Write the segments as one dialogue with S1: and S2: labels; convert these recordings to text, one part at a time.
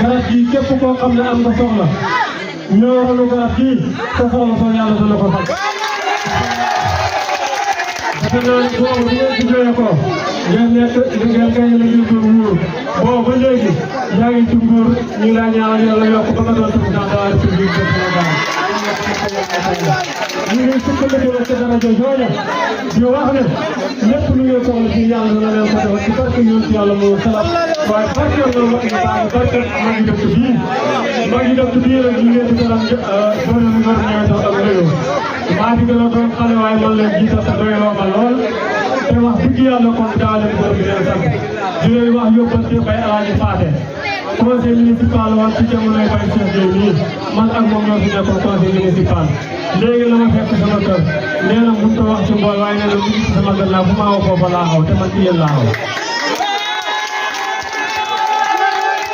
S1: garab gi képp koo xam ne am nga soxla ñëwalu garab gi sa soxla soo yàlla dana ko faj. defe naa ne boobu bu ngeen gisee ko ngeen nekk ngeen gañ la ñu ko nguur boobu ba léegi yaa ngi ci nguur ñu ngi laa ñaanal yàlla yokk ba nga doon président de la République du Sénégal. ñu ngi sukkandiku nag ci dara jooja di wax ne lépp lu ngeen soxla ci yàlla dana leen ko defal ci barke ñun ci yàlla moo salaam waaye barke loolu wax nga baax barke maa ngi dëkk bii rek ñu ngi di dalal doole lu war ñëwee tax ak réew maa di gën a doon xale waaye man leen jiital te doyloo ma lool te wax dëgg yàlla kon daa leen gërëm di leen sant di leen wax yóbbante bay alaaji Paate conseil municipal woon ci jamonoy bay Cheikh Gueye nii man ak moom ñoo fi nekkoon conseil municipal léegi la ma fekk sama kër nee na mënut a wax ci mbool waaye nee na mu ngi ci sama gannaaw fu ma aw foofa laa aw te man ci yéen laa aw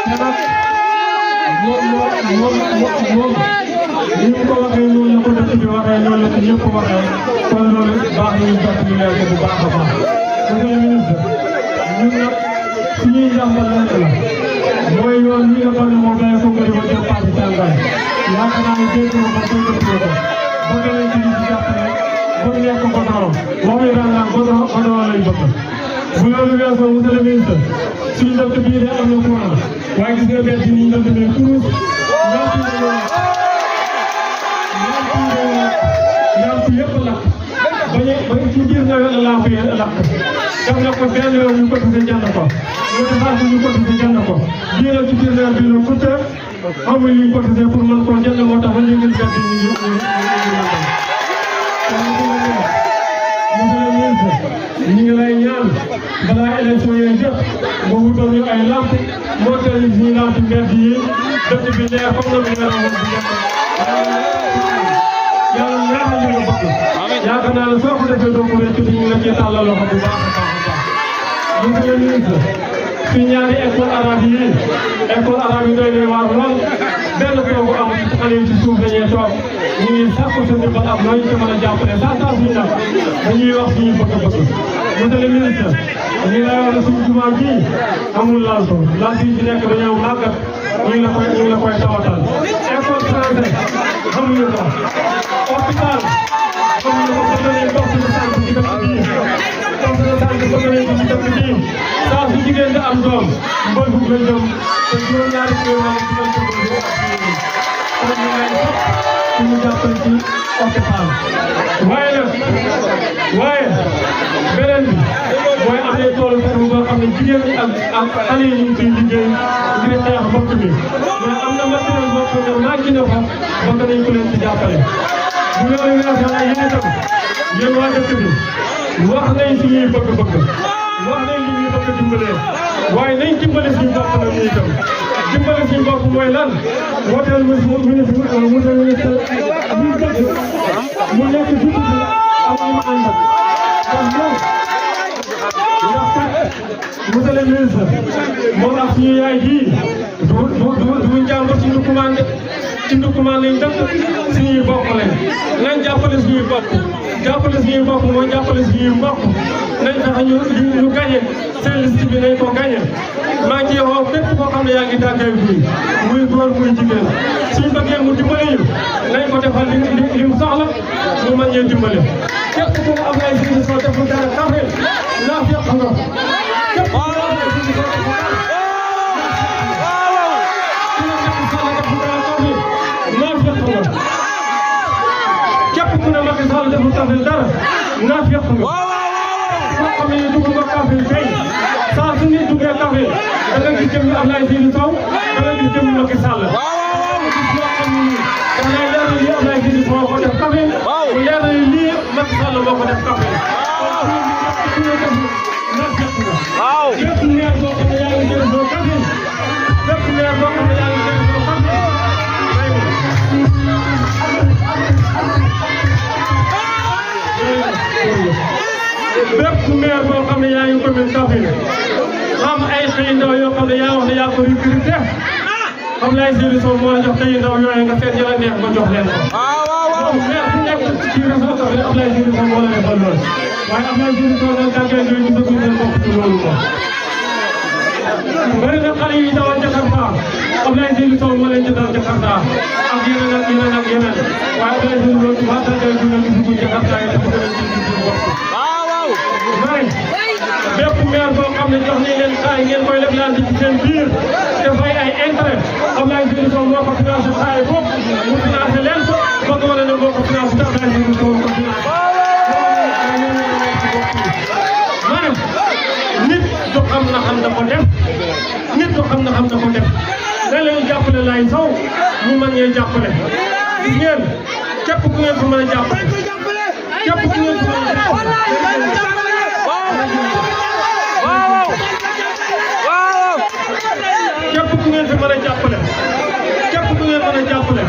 S1: te nag moom ni mu ko waxee noonu la ko dëkk bi waxee noonu la ko ñëpp waxee kon loolu baax nañu jot ñu leer ko bu baax a baax. monsieur le ministre ñun nag suñuy jàmbal lekk la mooy yoon ñi nga xam ne moom day ko ngëri ba jëm parti tàngaay yaakaar naa ne dégg nga ko dégg ko bëgg nañ ci di jàppale bëgg nekk ko goudron waxuñu daan naan goudron lañ bëgg bu loolu weesoo monsieur le ministre suñu dëkk bii de am na courant waaye gis nga mbedd yi ñu demee tous lamp yëpp lakk ba ci biir nawet la lamp yi lakk def na ko benn yoon ñu cotisé jënd ko ñu defaat ñu cotisé jënd ko bii nag ci biir nawet bi la coûté amul ñu cotisé pour mën koo jënd moo tax ba ñu ngi bedd ñu ngi lay ñaan balaa élection yi jot nga wutal ñu ay lamp moo tax ñu lamp mbedd yi dëkk bi leer comme na mu leeroon bu njëkk yàlla ñaaxal li nga bëgg yaakaar naa ne soo ko defee doo ko rëcc ñu ngi la ciy tàllal loxo bu baax a baax a baax. monsieur le ministre fi ñaari école arabe yi doy na waar lool benn toogu am xale yi ci suuf dañuy toog ñu ngi sàkku sa ndimbal am nooñu ko mën a jàppale saa suñu nag dañuy wax suñu bëgg-bëgg. monsieur le ministre ñu lay wax ne suñu jumaa ji amul laltu laltu yi ci nekk dañoo màggat ñu ngi la koy tawatal école français xamuñu ko hôpital xamuñu ko bëgg nañ dox ci sant ci dëkk bii dox ci sant bëgg nañ ko ci dëkk bii saa su jigéen di am doom mbël bu la jëm te juróom-ñaari kilomètre ci lañ ko bëgg kon ñu lay suñu jàppal ci hôpital waaye beneen bi mooy am na toolu ferme boo xam ne jigéen ñi ak xale yi ñu ngi ciy liggéey ngir xeex mbokk mi mais am na matériel boo xam ne manqué na fa bëgg nañ ko leen ci jàppale. bu loolu weesoo nag yéen itam yéen waa dëkk bi wax nañ suñuy bëgg-bëgg wax nañ li ñuy bëgg dimbalee waaye nañ dimbale suñu bopp nag ñu itam dimbale suñu bopp mooy lan wooteel ministre ñu bëgg mu nekk surtout ak ñu ànd monsieur le ministre moom ak suñu yaay ji du njàmbur ci ndukumaan ci ndukumaan lañ dëkk suñuy bopp lañ nañ jàppale suñuy bopp mooy jàppale suñuy mbokk nañ fexe ñu gagné seen liste bi nañ ko gagné maa ngi woo képp koo xam ne yaa ngi tàggay buy muy góor muy jigéen suñu bëggee mu dimbale ñu nañ ko defal li mu soxla mu mën ñee dimbale képp ku am ay solution def lu dara kafe naa fi yàq nga képp ku am ay solution def lu dara képp ku ne Macky Sall deful Kaffrine dara naa fi yàq nga soo xam ne dugg nga Kaffrine kay saa su nit duggee Kaffrine da nga gis jëmmi Abdoulaye Seydou Sow da nga gis jëmmi Macky Sall gis loo xam ne da ngay leeral lii Abdoulaye Seydou Sow ko def Kaffrine mu leeral lii Macky Sall moo ko def Kaffrine waaw bépp maire boo xam ne yaa ngi jël doo Kaffrine bépp maire boo xam ne yaa ngi jël doo Kaffrine bépp maire boo xam ne yaa ngi commune Kaffrine am ay xëy ndaw yoo xam ne yaa wax ne yaa ko recruté xam lay Seydou Sow moo la jox xëy ndaw yooyu nga seet yàlla neex nga jox leen ko. waaw maire bu nekk ci réseau Kaffrine Abdoulaye Seydou Sow moo la defal lool waaye Abdoulaye Seydou Sow nag tàggee yooyu ñu dëgg leen bokk ci loolu moom. bëri na xale yi dawal Jakarta Abdoulaye Jakarta ak yeneen waaye day jël loolu wax day jël dugg Jakarta yi dafa gën a ci bopp may bépp maire boo xam ne jox nañ leen xaay ngeen koy leblante ci seen biir dafay ay intérêt Abdoulaye Seydou Sow moo ko financé xaay bopp mu financé leen ko bëgg wane ne moo ko financé te Abdoulaye Seydou Sow ko financé maanaam nit du xam na xam na ko def nit du xam na xam na ko def da leen jàppale Laye Sow ñu mën ngeen jàppale gis ngeen képp ku ngeen ko mën a jàppale képp ku ngeen ko mën a jàppale képp ku ngeen fi mën a jàppale képp ku ngeen mën a jàppale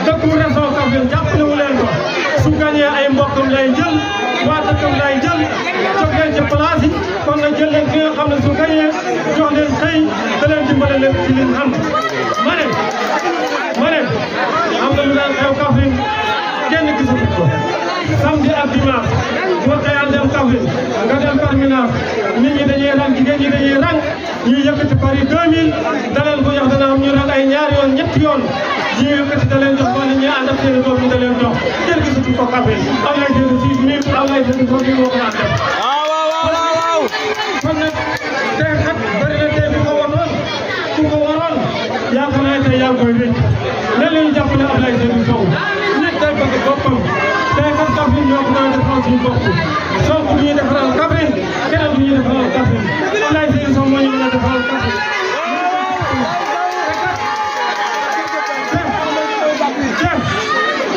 S1: dëkku région Kaffrine jàppale wu leen ko su gagné ay mbokkam lay jël waa dëkkam lay jël jox leen ci place yi kon nag jël leen ki nga xam ne su gagné jox leen xëy da leen dimbale leen ci liñ xam ma ne am na lu daan xew Kaffrine kenn gisatu ko samedi ak dimanche boo xëyaan dem Kaffrine nga dem terminal nit ñi dañuy rang jigéen ñi dañuy rang ñuy yëkkati pari 2000 da leen ko jox dana am ñu rang ay ñaari yoon ñetti yoon ñi yëkkati da leen jox wala ñi ànd ak seen doom ñi da leen jox kenn gisatu ko Kaffrine am lay jënd si mi am lay jënd ko moo ko daan def kon nag tey kat bëri na tey bi ko waroon ku ko waroon yaakaar naa tey yaa ngi koy rëcc ne leen jàppale Abdoulaye Seydou Sow nit day bëgg boppam tey kat Kaffrine ñoo ko mën a defaral suñu bopp soo ko ñuy defaral Kaffrine keneen du ñuy defaral Kaffrine Abdoulaye Seydou Sow moo ñu mën a defaral Kaffrine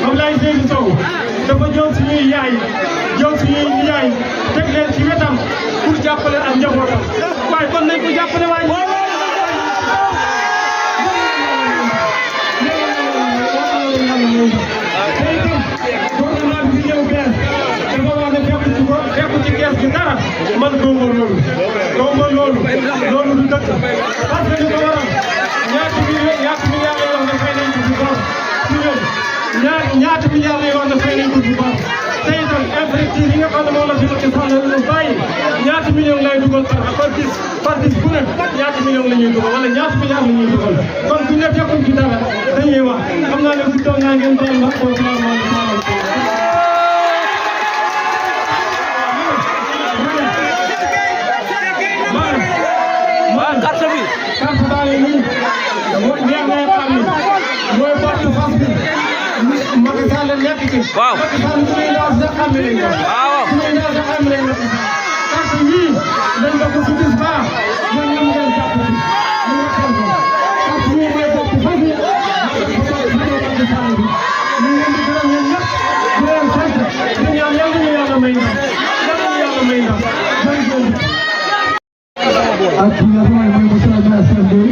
S1: Abdoulaye Seydou Sow dafa jël suñuy yaay jël suñuy yaay teg leen ci wetam pour jàppale ak njabootam waaye kon nañ ko jàppale waaye gouvernement bi fi ñëw bees dafa wax ne fekk ci kees gi dara man gëwuma loolu du dëkk parce que li ko waral ñaata milliards lay wax ne fay nañ ko ci bor ci ñoom ñaata milliards lay wax ne fay nañ ko ci bor tey itam infrastructure yi nga xam ne moom la fi Macky Sall ñu bàyyi ñaata millions lay dugal par bis bu ne ñaata millions la ñuy dugal wala ñaata milliards la ñuy dugal kon bu ñu ne fekkuñ ci dara dañuy wax xam naa ne bu toog naa ngeen doon wax ko carte baa ngi nii mooy neex ngay xam ni mooy porte fas bi Macky Sall nekk ci Macky Sall su ñuy ndaw sax xam nañ ko su ñuy ndaw sax xam nañ ko carte yii dañ ko ko su gis baax ñoom ñoom ngeen jàpp ci ñu xam ko carte yii mooy porte fas bi Macky Sall bi ñu ngi gërëm ñeen ñëpp di leen sant di ñaan yàlla ñu yàlla may ndam
S2: ak ki nga xam ne mooy monsieur le maire Sendou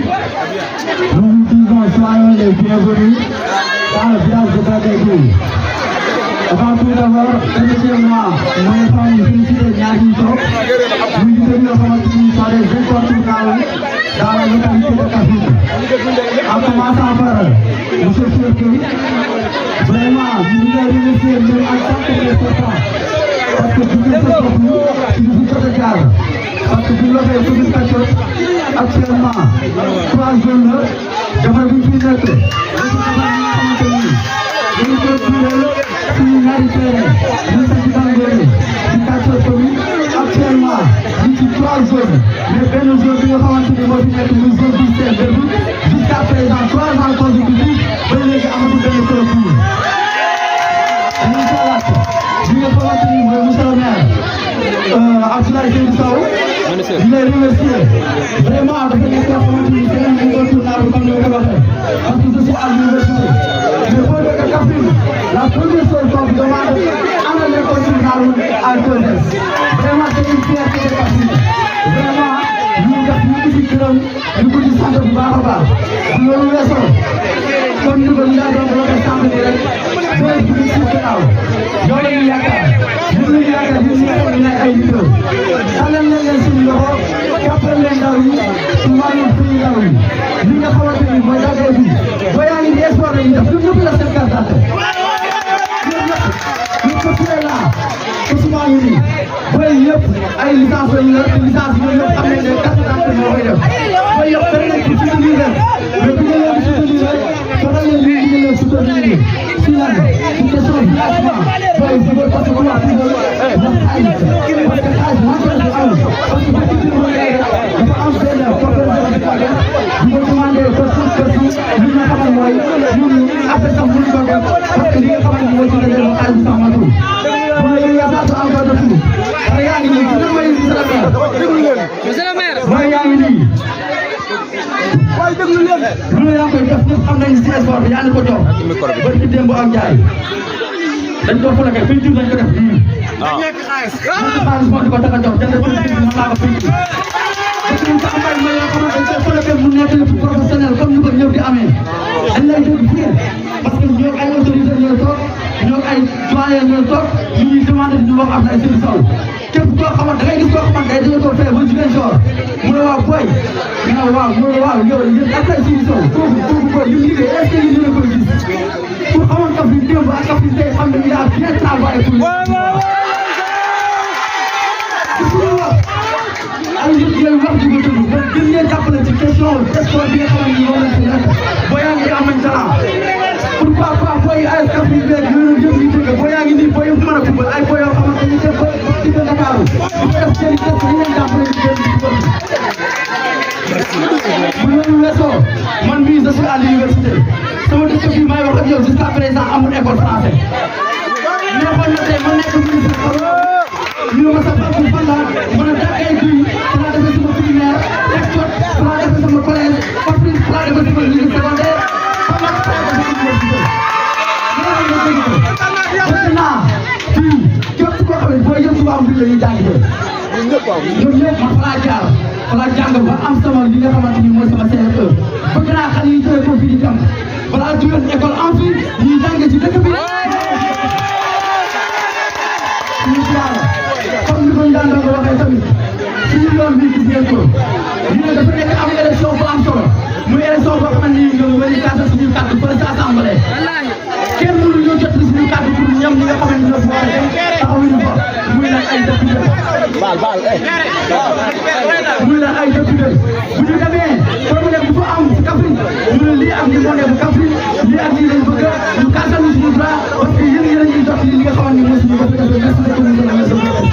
S2: nous vous disons soyez les bienvenus dans le village de Badegui. Avant tout d'abord, permettez-moi mooy fan yi féliciter ñaar ñi toog ñu ngi déglu yoo xamante ni sont des incontournables dans la localité de Kaffrine. En commençant par monsieur Sirké, vraiment ñu ngi lay remercier même en tant que responsable parce que bu ngeen ko topp ci lu fi jot a jaar. Parce que bu ñu la waxee commune Kacoor actuellement 3 zones la dafa bi fi nekk dafa xamante ni dañu ko tuddee suñu ñaari terrain ñu sax ci Bangore ci Kacoor commune actuellement ñu ci 3 zones mais benn zone bi nga xamante ni moo fi nekk muy zone du Sendou jusqu'à présent 3 ans consécutifs ba léegi amatul benn clôture. Dañu xalaat bi nga xamante ni mooy monsieur le maire Abdoulaye Seydou Sow di lay remercier vraiment dafa nekk loo xamante ni c'est un incontournable comme ni ma ko waxee parce que je suis à l'université mais boo déggee Kaffrine la première chose qu'on vous demande ana l'incontournable à Thiès vraiment c'est une fierté de Kaffrine vraiment ñu def ñu ngi ci gërëm ñu ko ci sant bu baax a baax bu loolu weesoo comme ni ko ñu daa doon waxee sànq ni rek boo ci ci gannaaw yow la ñu yaakaar ñu yaakaar ñu ne ay nit xalal na leen suñu loxo jàppale leen ndaw yi ci wàllum suñu ndaw yi li nga xamante ni mooy dagee bi boo yaa ngi di espoir la ñuy def ñun ñëpp la seen carte d'identité ñun ñëpp ko tuddee laa ko suma ngi nii booy yëpp ay licence lu ne yaa koy def ñëpp xam nañu si sport bi yaa ngi ko jox ba ci démb ak jaay dañ ko fulaké peinture dañ ko def nii xaalis moo di ko tax a jox jënd peinture mën naa ko peinture parce que sa amay ma yoo xamante dañ ko fulaké mu nekk le professionnel comme ni ko ñëpp di amee dañ lay dégg fii parce que ñoo ay autorité ñoo toog ñoo ay doyen ñoo toog ñu ñuy demandé ñu wax am na ay solution képp koo xamante da ngay gis koo xamante day dañoo ko fee ba jigéen joor mu ne waaw boy mu ne waaw yow yéen ak ay solution kooku boy li mu liggéey est-ce que yéen a koy gis pour xamoon kaf yi démb ak kaf yi tey xam ne il a bien travaillé pour ay nit yooyu wax ji ko tudd ba gën ngeen jàppale ci question sport bi nga xamante ni moom lañ ci nekk boo yaa ngi am nañ talent pourquoi pas booy ay kaf yi beeg yooyu yëpp ñu dégg boo yaa ngi nii booy yëpp mën a football ay booy yoo xamante ni def ba ci Dakar bu def seen i test ñu leen jàppale ci seen football bu loolu weesoo man mii je suis à l'université sama dëkk bi may wax ak yow jusqu'à présent amul école français neexoon na tey ma nekk ministre ñu ma sa papa fan la mën a dàkkee duy fala defee sama primaire rek jot fala defee sama collège office fala defee sama lycée secondaire fala defee sama université maintenant fii képp koo xam ne booy yëpp tubaab bi la ñuy jàngee ñoom ñëpp man falaa jaar falaa jàng ba am sama li nga xamante ni mooy sama CFE bëgg naa xale yi jëlee ko fii di dem balaa jógee école en fi ñuy jàng ci dëkk bi comme ni ko Ndanda ko waxee tamit suñu yoon bi gis ngeen ko ñu ne dafa nekk am élection bu am solo muy élection boo xam ne ñoom dañuy kaasa suñu kàddu fële sa assemblée kenn mënu ñoo jot suñu kàddu pour ñoom ñi nga xamante ne ñoo fi war a dem taxawuñu fa muy nag ay député muy nag ay député bu ñu demee problème bu fa am ci Kaffrine ñu ne lii ak lii moo nekk Kaffrine lii ak lii lañ bëgg ñu kaasal ñu suñu droit parce que yéen yéen a ñuy jot li nga xamante ne mooy suñu jafe-jafe merci beaucoup monsieur le maire.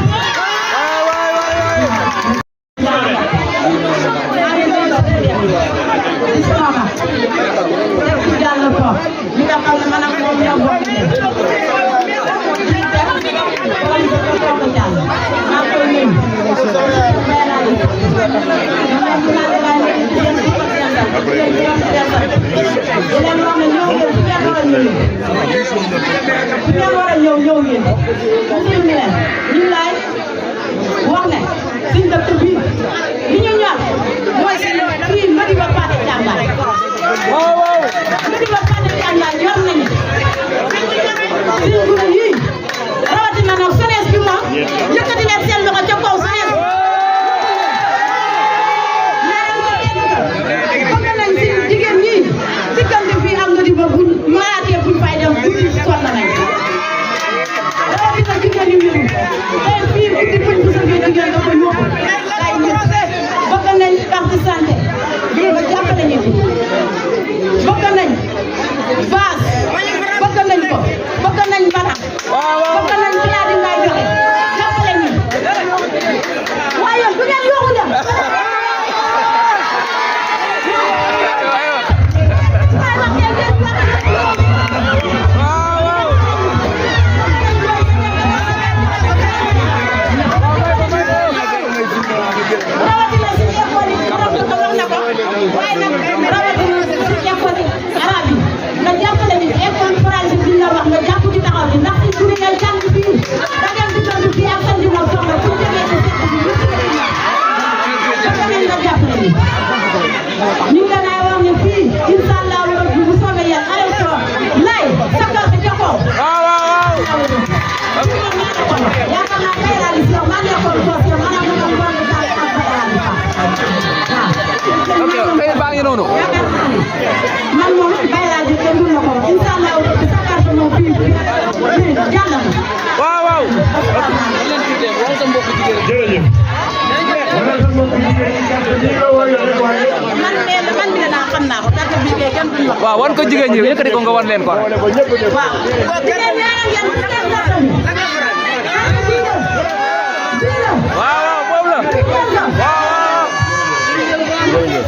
S3: waaw wan ko jigéen ñi yëkkati ko nga wan leen ko.
S4: waaw.